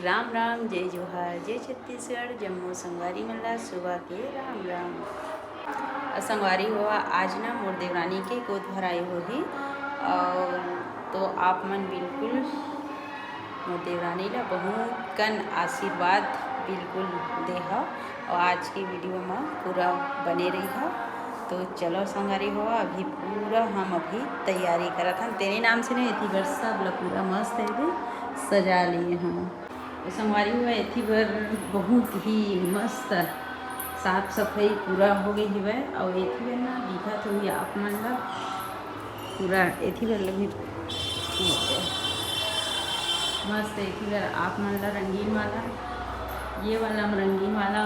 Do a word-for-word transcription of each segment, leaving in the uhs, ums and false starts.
राम राम, जय जोहार, जय छत्तीसगढ़, जम्मो संगवारी मन ला सुबह के राम राम। अउ संगवारी हो, आज ना मोर देवरानी के गोद भराई होही, अउ तो आप मन बिल्कुल मोर देवरानी ला बहुत कन आशीर्वाद बिल्कुल देहव, अउ आज के वीडियो म पूरा बने रहिहव। तो चलो संगवारी हो, अभी पूरा हम अभी तैयारी करत हन। तेने नाम से नहीं, एती बर सब ला पूरा मस्त एकदम सजा लिए हम। संगवारी हो, एती बर बहुत ही मस्त साफ सफाई पूरा हो गई हवय। अउ एती बर ना दिखत होही आप मन ला, पूरा एती बर लगी मस्त। एती बर आप मन ला रंगीन वाला, ये वाला हम रंगीन वाला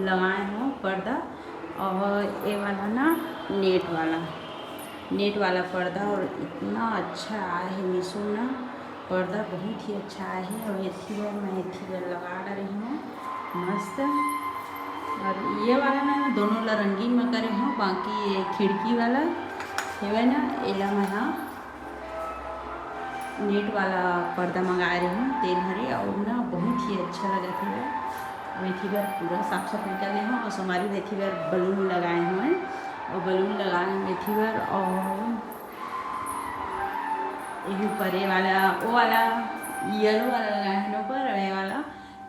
लगाए हो पर्दा, और ये वाला ना नेट वाला, नेट वाला पर्दा, और इतना अच्छा आए है मीशो ना, पर्दा बहुत ही अच्छा आए है। और एती बर मैं एती बर लगा डारे हूँ मस्त। और ये वाला ना दोनों ला रंगीन में करे हूँ, बाकी ये खिड़की वाला हेवय ना, एला मैं हा नेट वाला पर्दा मंगाए रहे हूँ, तेन हरे, और ना बहुत ही अच्छा लगत है। अउ एती बर पूरा साफ सफाई कर ले हूँ, और संगवारी हो एती बर बलून लगाए हूँ, और बलून लगाए हूँ एती बर, और यही ऊपर ये वाला, वो वाला येलो वाला लगाए हैं ऊपर, और ये वाला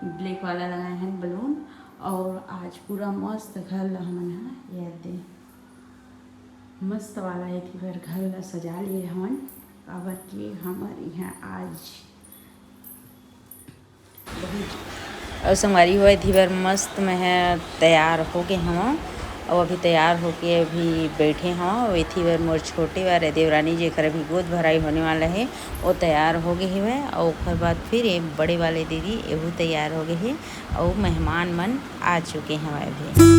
ब्लैक वाला लगाए हैं बलून। और आज पूरा मस्त घर ला हमन हा ये दे मस्त वाला एती बर घर ला सजा लिए हवन, काबर कि हमर यहाँ आज बहुत। और संगवारी हो, एती बर मस्त मैं ह तैयार हो गए हवं, और अभी तैयार होके अभी बैठे हवं। और एती बर मोर छोटे वाले देवरानी, जेकर अभी गोद भराई होने वाला है, वो तैयार हो गए हवय। और ओकर बाद फिर ये बड़े वाले दीदी, एहू तैयार हो गए है, और मेहमान मन आ चुके हैं अभी।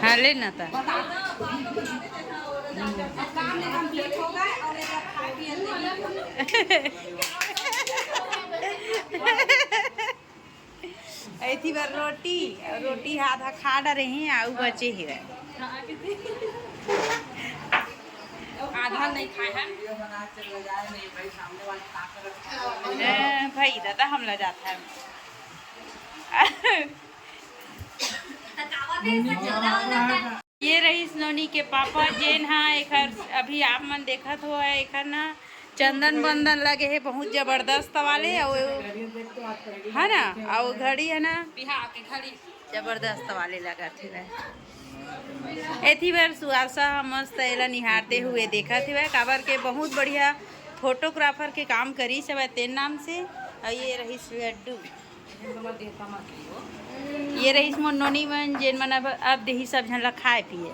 हाँ, ले ना ता। एथी बर रोटी, रोटी आधा खा डरे ही, आऊ बचे ही रहे। आधा नहीं खाए हैं। ए, भाई दादा, हम ला जाता है। ये रहीस नोनी के पापा, जेन हा एखर अभी आप मन देखत हो, एखर ना चंदन बंदन लगे हे बहुत जबरदस्त वाले, अउ है ना, अउ घड़ी है ना, बिहाव के घड़ी जबरदस्त वाले लगत हे। एथी बर सुआसा ह मस्त एला निहारते हुए देखत हवय, काबर के बहुत बढ़िया फोटोग्राफर के काम करिस हवय तेन नाम से। अउ ये रहीस लड्डू, ये रहीस मोर नोनी मन, जेन मन अब, अब देही सब झन ला खाए पिए।